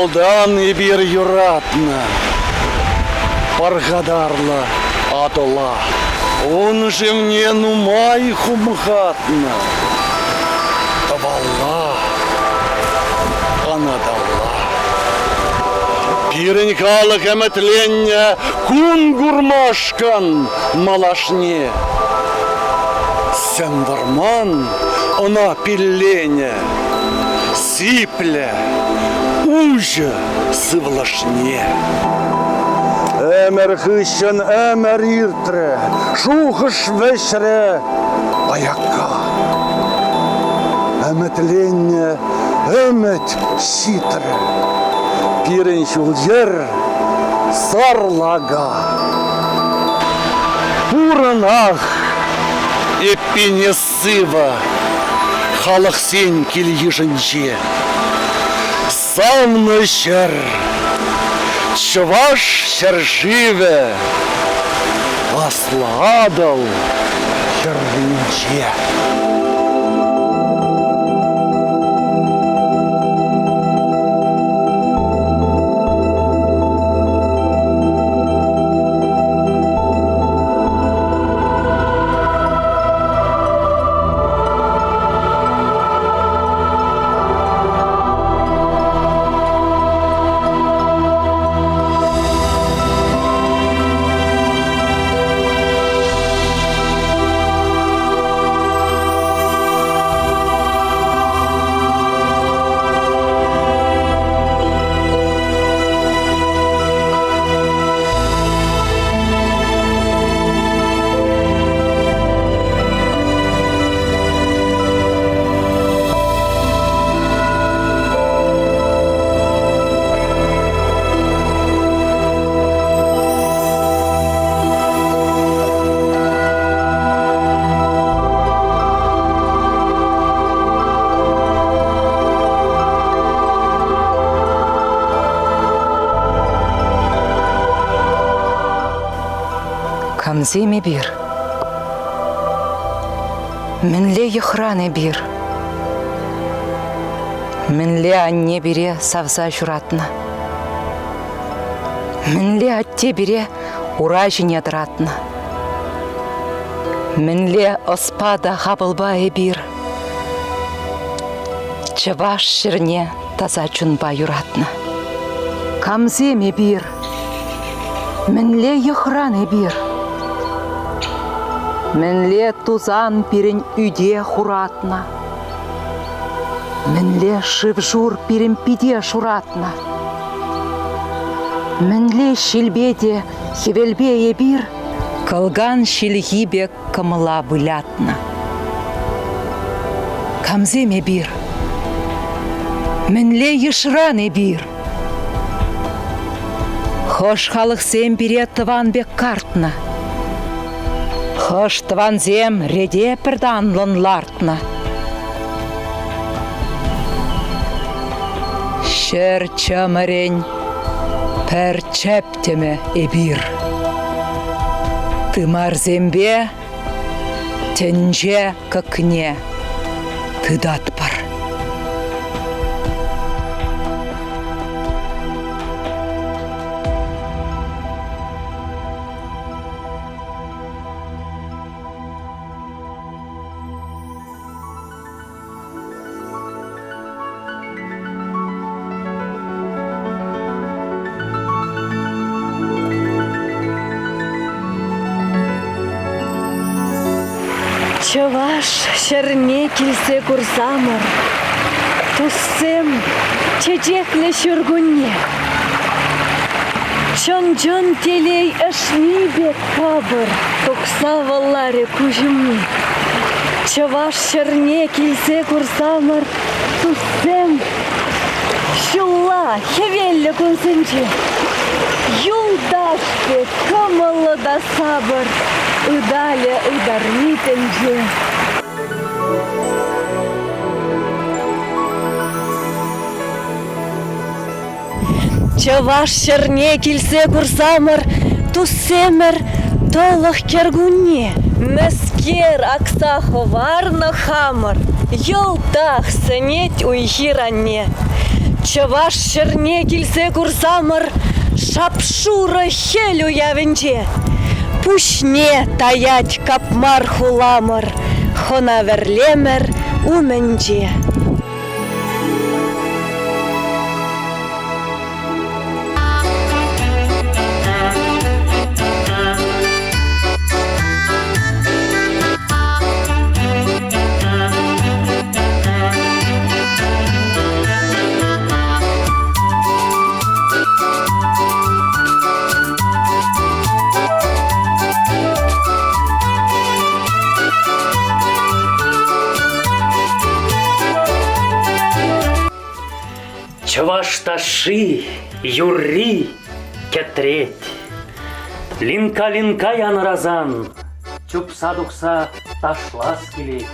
Авалтан эпир юратнӑ пархатарлӑ Атӑла. Ун шывне нумай хумхатнӑ тӑвалла, анаталла. Пирӗн халӑх ӗмӗтленнӗ кун курмашкӑн малашне. Сӗм вӑрман ӑна пилленӗ сиплӗ, уҫӑ сывлӑшне. Ӗмӗр хыҫҫӑн ӗмӗр иртрӗ, шухӑш вӗҫрӗ аякка. Ӗмӗтленнӗ ӗмӗт ҫитрӗ. Пирӗн ҫул-йӗр сарлака. Пурӑнах эппин эс сывӑ халӑхсен кил-йышӗнче. Савнӑ ҫӗр, Чӑваш ҫӗршывӗ, Аслӑ Атӑл хӗрринче. Камсем эпир? Мӗнле йӑхран эпир? Мӗнле анне пире савса ҫуратнӑ? Мӗнле атте пире ура ҫине тӑратнӑ? Мӗнле ӑспа та хапӑлпа эпир чӑваш ҫӗрне таса чунпа юратнӑ? Камсем эпир? Мӗнле йӑхран эпир? Мӗнле тусан пирӗн ӳте хуратнӑ? Мӗнле шыв-шур пирӗн пите шуратнӑ? Мӗнле ҫилпе те хӗвелпе эпир кӑлкан ҫилхи пек кӑмӑла вылятнӑ? Камсем эпир? Мӗнле йышран эпир? Хӑш халӑхсем пире тӑван пек картнӑ? Хӑш тӑвансем рете пӗртанлӑн лартнӑ? Ҫӗр чӑмӑрӗн пӗр чӗптӗмӗ эпир. Тымарсемпе тӗнче кӑкне тытатпӑр. Чӑваш ҫӗрне килсе курсамӑр, туссем, чечеклӗ ҫуркунне. Чӑн-чӑн телей ӗшни пек капӑр тухса вӑлларӗ куҫ умне. Чӑваш ҫӗрне килсе курсамӑр, туссем, ҫулла хӗвеллӗ кунсенче. Юлташ пек кӑмӑллӑ та сапӑр, ыталӗ ытарми тӗнче. Чӑваш ҫӗрне килсе курсамӑр, туссемӗр, тӑлӑх кӗркунне. Мӗскер акса хӑварнӑ хамӑр, йӑлтах сӗнет уй-хир анне. Чӑваш ҫӗрне килсе курсамӑр шап-шурӑ хӗл уявӗнче. Пуҫне таять капмар хуламӑр хӑна-вӗрлемӗр умӗнче. Чӑваш ташши, юрри кӗтрет. Линка-линка янӑрасан чупса тухса ташлас килет.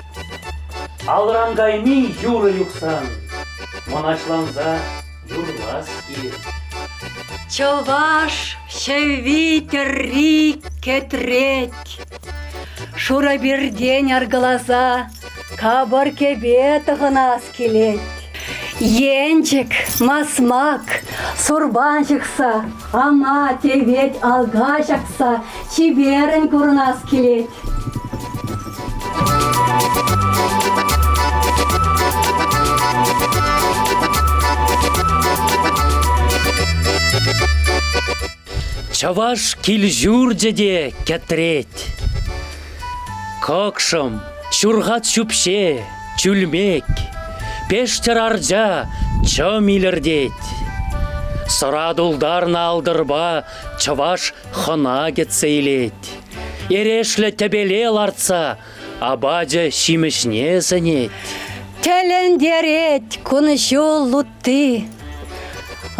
Алран кайми юрӑ юхсан мӑнаҫланса юрлас килет. Чӑваш ҫӗвви тӗрри кӗтрет. Шурӑ пиртен аркӑласа капӑр кӗпе тӑхӑнас килет. Енчӗк, масмак, сурпан ҫыхса, ама тевет алка ҫакса чиперӗн курӑнас килет. Чӑваш кил-ҫурчӗ те кӗтрет. Кӑкшӑм, ҫурхат ҫӳпҫе, чӳлмек, пештӗр арча чӑм илӗртет. Сӑра тултарнӑ алтӑрпа чӑваш хӑна кӗтсе илет. Эрешлӗ тӗпеле лартса апачӗ ҫимӗҫне сӗнет. Тӗлӗнтерет кун-ҫул лутти.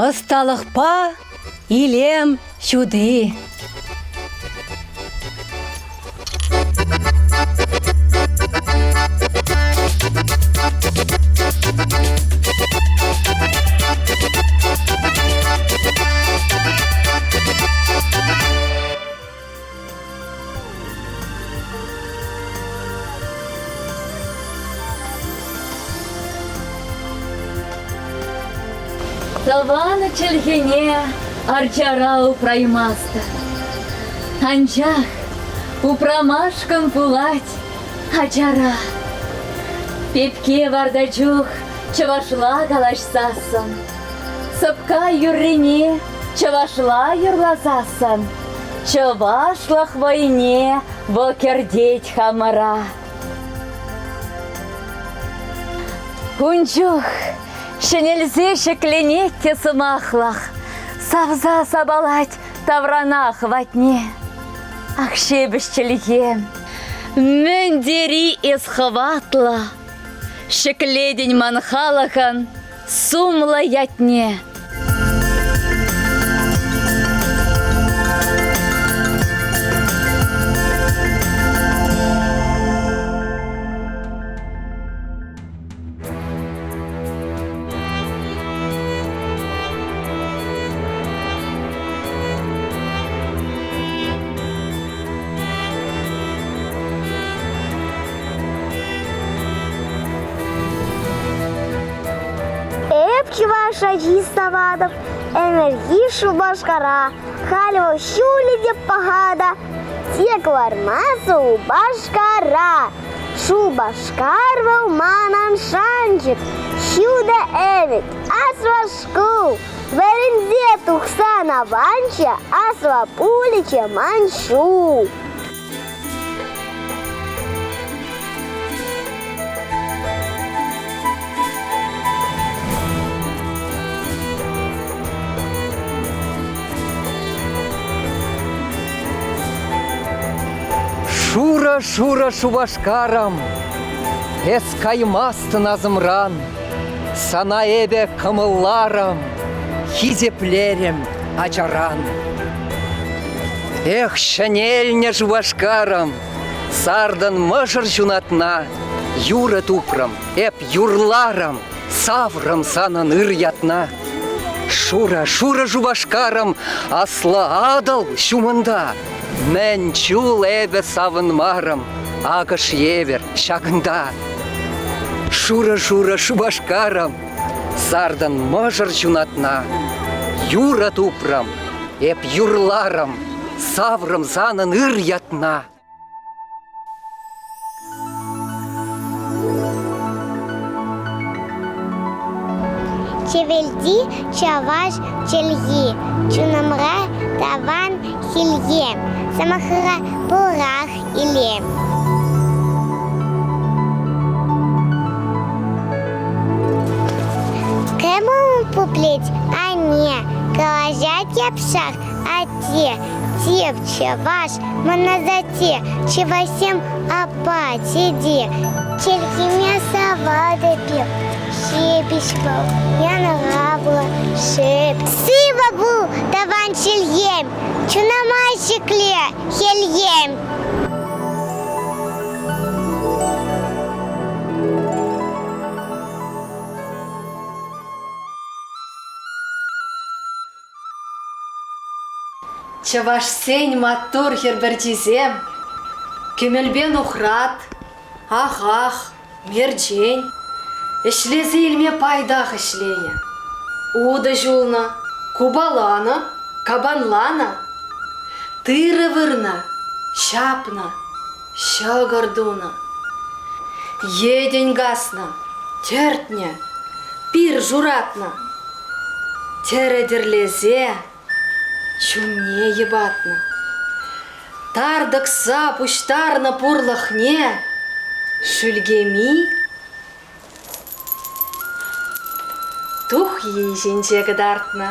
Ӑсталӑхпа илем ҫути. Тӑван чӗлхене арчара упраймастӑп. Анчах упрамашкӑн пулать ачара. Пепке варта чух чӑвашла калаҫсассӑн, сӑпка юррине чӑвашла юрласассӑн чӑвашлӑх вӑйне вӑл кӗртет хамӑра. Ун чух ҫӗнелсе ҫӗкленет те сӑмахлӑх, савса сапалать таврана хӑватне. Ах, ҫепӗҫ чӗлхе, мӗн тери эс хӑватлӑ, ҫӗклетӗн ман халӑхӑн сумлӑ ятне. Эп чӑваш ачи саватӑп, ӗмӗрхи Шупашкара. Халь вӑл ҫулӗ те паха та, тек лармасӑр Шупашкара. Шупашкар вӑл манӑн шанчӑк, ҫутӑ ӗмӗт, аслӑ шкул. Вӗренсе тухсан аванччӗ, аслӑ пулӗччӗ ман ҫул. Шурӑ-шурӑ Шупашкарӑм, эс каймастӑн асӑмран. Сана эпӗ кӑмӑлларӑм, хисеплерӗм ачаран. Эх, ҫӗнелнӗ Шупашкарӑм, сартӑн мӑшӑр ҫунатна, юрӑ тупрӑм, эп юрларӑм, саврӑм санӑн ыр ятна. Шурӑ, шурӑ Шупашкарӑм, аслӑ Атӑл ҫумӑнта. Мӗн чул эпӗ савӑнмарӑм, акӑш евӗр ҫакӑнта. Шурӑ-шурӑ Шупашкарӑм, Сартӑн мӑшӑр ҫунатна. Юрӑ тупрӑм, эп юрларӑм, саврӑм санӑн ыр ятна. Чӗвӗлти чӑваш чӗлхи, чунӑмра тӑван хӗлхем, сӑмахра пурах илем. Кӑмӑл пуплет анне, калаҫать япшар атте, теп чӑваш, мӑн асатте, чӑвашсем аппа, тете. Чӗлхеме саватӑп эп, ҫепӗҫ вӑл, янӑравлӑ, шеп. Сывӑ пул, тӑван чӗлхем, чунӑма ҫӗкле, хӗлхем. Чӑвашсен маттур хӗрпӗрчисем кӗмӗлпе нухрат, ахах, мерчен ӗҫлесе илме пайтах ӗҫленӗ. Утӑ ҫулнӑ, купаланӑ, капанланӑ, тырӑ вырнӑ, ҫапнӑ, ҫӑкӑр тунӑ. Йӗтӗн каснӑ, тӗртнӗ, пир шуратнӑ. Тӗрӗ тӗрлесе чунне йӑпатнӑ. Тар тӑкса пуҫтарнӑ пурлӑхне шӳлкеми тухйи ҫинче кӑтартнӑ.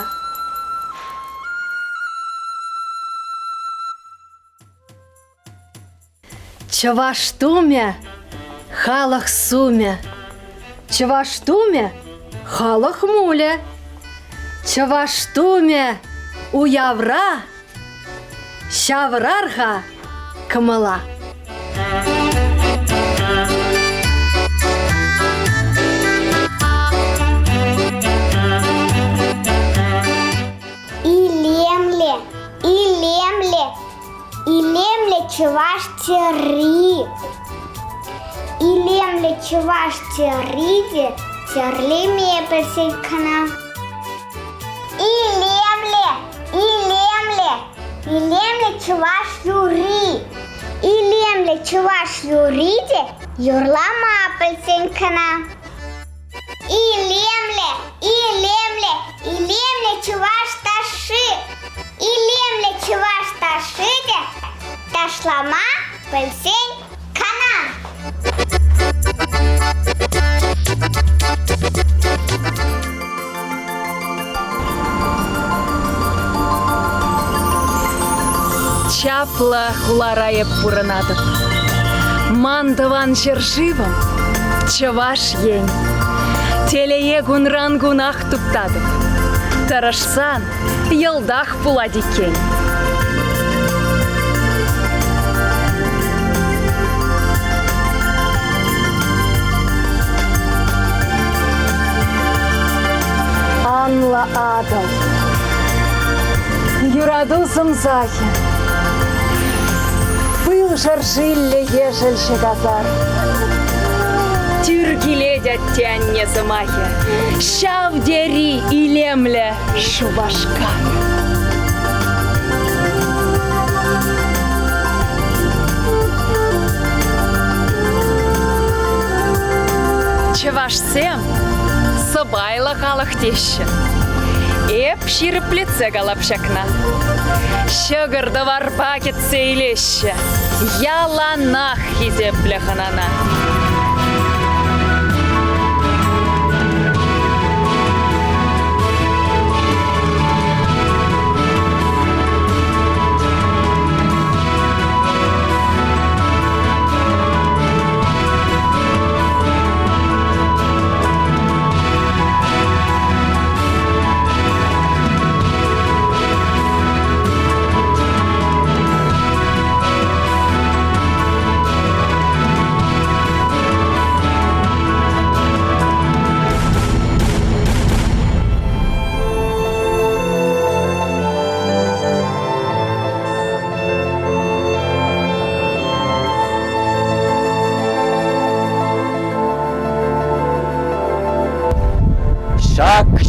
Чӑваш тумӗ — халӑх сумӗ. Чӑваш тумӗ — халӑх мулӗ. Чӑваш тумӗ уявра ҫавӑрар-ха кӑмӑла. Илемлӗ, илемлӗ, Илемлӗ чӑваш тӗрри. Илемлӗ чӑваш тӗрри те тӗрлеме пӗлсен кӑна. Илемлӗ, илемлӗ, илемлӗ чӑваш юрри. Илемлӗ чӑваш юрри те юрлама пӗлсен кӑна. Илемлӗ, илемлӗ, илемлӗ чӑваш ташши. Илемлӗ чӑваш ташши те ташлама пӗлсен кана. Чаплӑ хулара эп пурӑнатӑп. Ман тӑван ҫӗршывӑм Чӑваш Ен. Телее кунран-кунах туптатӑп. Тӑрӑшсан йӑлтах пулать иккен. Анлӑ Атӑл. Юрату сӑмсахӗ. Пыл шӑршиллӗ ешӗл ҫӑкасар. Тӳр килет атте-анне сӑмахӗ. Ҫав тери илемлӗ Шупашкар. Чӑвашсем сӑпайлӑ халӑх теҫҫӗ. Эп ҫирӗплетсе калап ҫакна. Ҫӑкӑр-тӑварпа кӗтсе илеҫҫӗ. Яланах хисеплӗ хӑнана.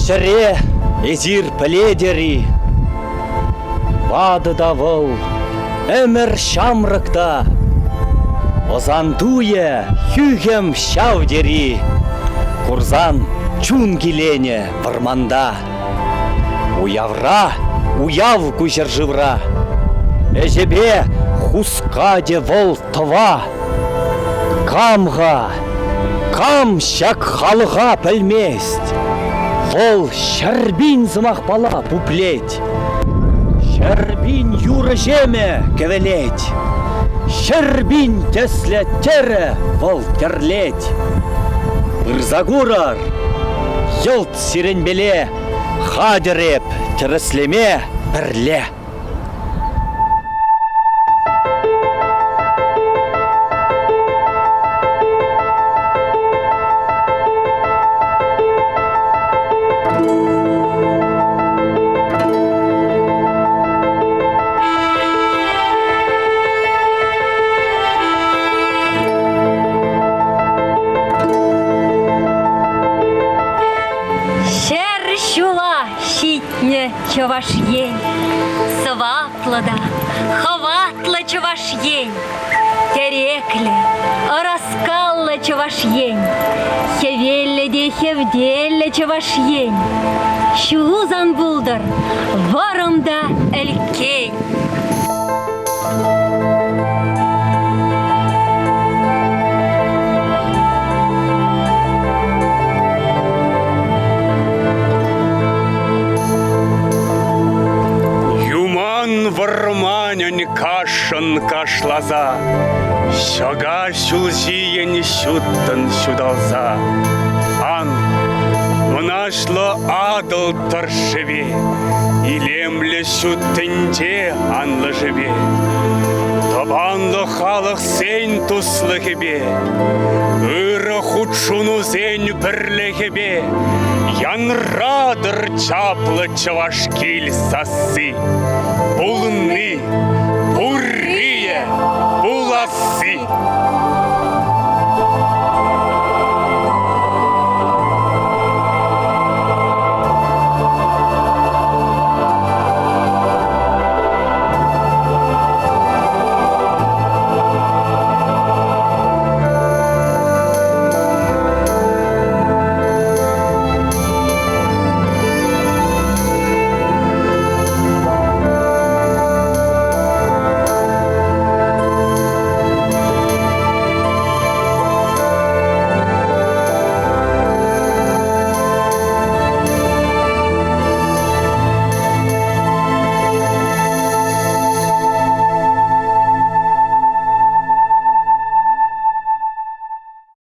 Ҫӗре эсир пӗлетӗр-и? Ватӑ та вӑл, ӗмӗр ҫамрӑк та. Ӑсан туйӗ хӳхӗм ҫав тери. Курсан чун киленӗ вӑрманта. Уявра, уяв ку ҫӗршывра. Ӗҫӗпе хускатӗ вӑл тӑва. Кам-ха, кам ҫак халӑха пӗлмест? Вӑл 100 000 сӑмахпала пуплет. 100 000 юрӑ-ҫемӗ кӗвӗлет. 100 000 тӗслӗ тӗрӗ вӑл тӗрлет. Пырса курӑр, йӑлт сирӗнпеле хатӗр эп тӗрӗслеме пӗрле. Ҫӗр ҫула ҫитнӗ Чӑваш Ен. Сӑваплӑ та хӑватлӑ Чӑваш Ен. Тӗреклӗ, ӑраскаллӑ Чӑваш Ен. Хӗвеллӗ те хевтеллӗ Чӑваш Ен. Ҫулу сан пултӑр вӑрӑм та ӗлккен. Юман вӑрманӗн кашшӑн кашласа, Ҫӑка ҫулҫийӗн ҫуттӑн ҫуталса. Ан, мӑнаҫлӑ Атӑл тӑршшӗпе, Илемлӗ ҫут тӗнче анлӑшӗпе, Тӑванлӑ халӑхсен туслӑхӗпе, Ырӑ хутшӑнусен пӗрлӗхӗпе Янратӑр чаплӑ чӑваш кил сасси. Пулни.